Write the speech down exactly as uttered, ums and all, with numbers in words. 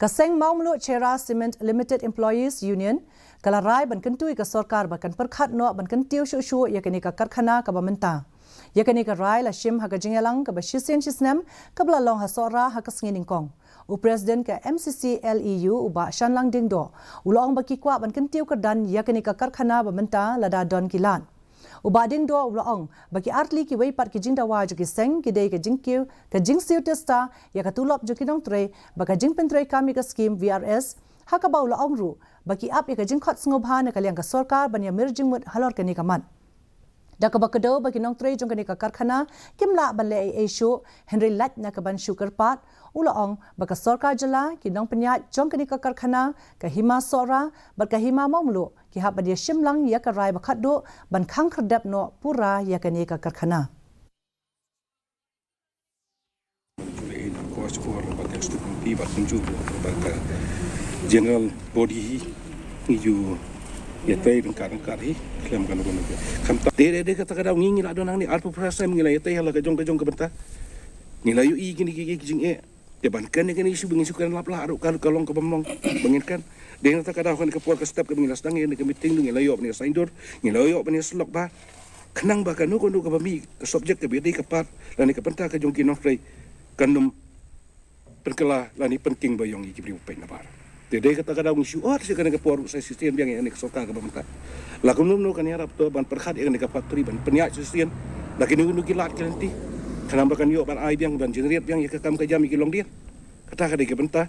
Ka seng Mawmluh Cherra Cement Limited Employees Union ka la rai ban kyntu ïa ka sorkar ba kan pyrkhat noh ban kyntiew shuh shuh ïa kane ka karkhana kaba mynta. Ïa kane ka rai la shim ha ka jingïalang kaba shisien shisnem kaba la long ha Sohra ha ka sngi Nyngkong. U President ka M C C L E U u Bah Shanlang Diengdoh u la ong ba ki kwah ban kyntiew kyrdan ïa kane ka karkhana ba mynta lada don ki lad. U Bah Diengdoh u la ong ba ki artylli kiwei pat ki jingdawa jong ki seng ki dei ka jingkiew, ka jingsiew tista ïa ka tulop jong ki nongtrei, ba ka jingpyntreikam ïa ka skim V R S, ha kaba u la ong ruh ba ki ap ïa ka jingkhot sngewbha na ka liang ka sorkar ban ïamir jingmut halor kane ka mat. Da kaba kdew ba ki nongtrei jong kane ka karkhana kim lah ban leh ei ei shuh, hynrei lait na ka ban shu kyrpad, u la ong ba ka sorkar jylla, ki nongpynïaid jong kane ka karkhana, ka Hima Sohra bad ka Hima Mawmluh ki hap ban ïashim lang ïa ka rai ba khatduh ban khang khyrdep noh pura ïa kane ka karkhana. Ko shukur bad ka Executive Committee bad kumjuh bad ka General Body hi, ngi ju ïatei ryngkat ryngkat hi khlem kano kano. Khamtam dei dei dei kata ka daw ngi ngi la don hangne arphew phra snem ngi la ïatei ha la ka jong ka jong ka bynta. Ngi la ïohi kine ki ki jingeh. Te ban kren ïa kane issue ba ngin shu kren lap lah ruh ka ka long kaba mlong ba ngin kren. Dei na kata ka daw kane ka por ka step kaba ngi la sdang ïa kane ka meeting ngi la ïoh ban ïa saiñdur, ngi la ïoh ban ïa slok ba khnang ba kano kano kaba mih ka subject kaba dei ka part lane ka bynta ka jong ki nongtrei kan ym pynkylla lane pynking ba ïong ïa ki briew ba peit na bar. Te dei kata ka daw ngi shu ot sha kane ka por sa shisien biang ïa kane ka sorkar kaba mynta. La kumno kumno kan ïarap to ban pyrkhat ïa kane ka factory ban pynïaid shisien. La kine kine ki lad ki lynti khnang ba kan ïoh ban ai biang ban generate biang ïa ka kam ka jam ïa ki longdien. Kata ka dei ka bynta.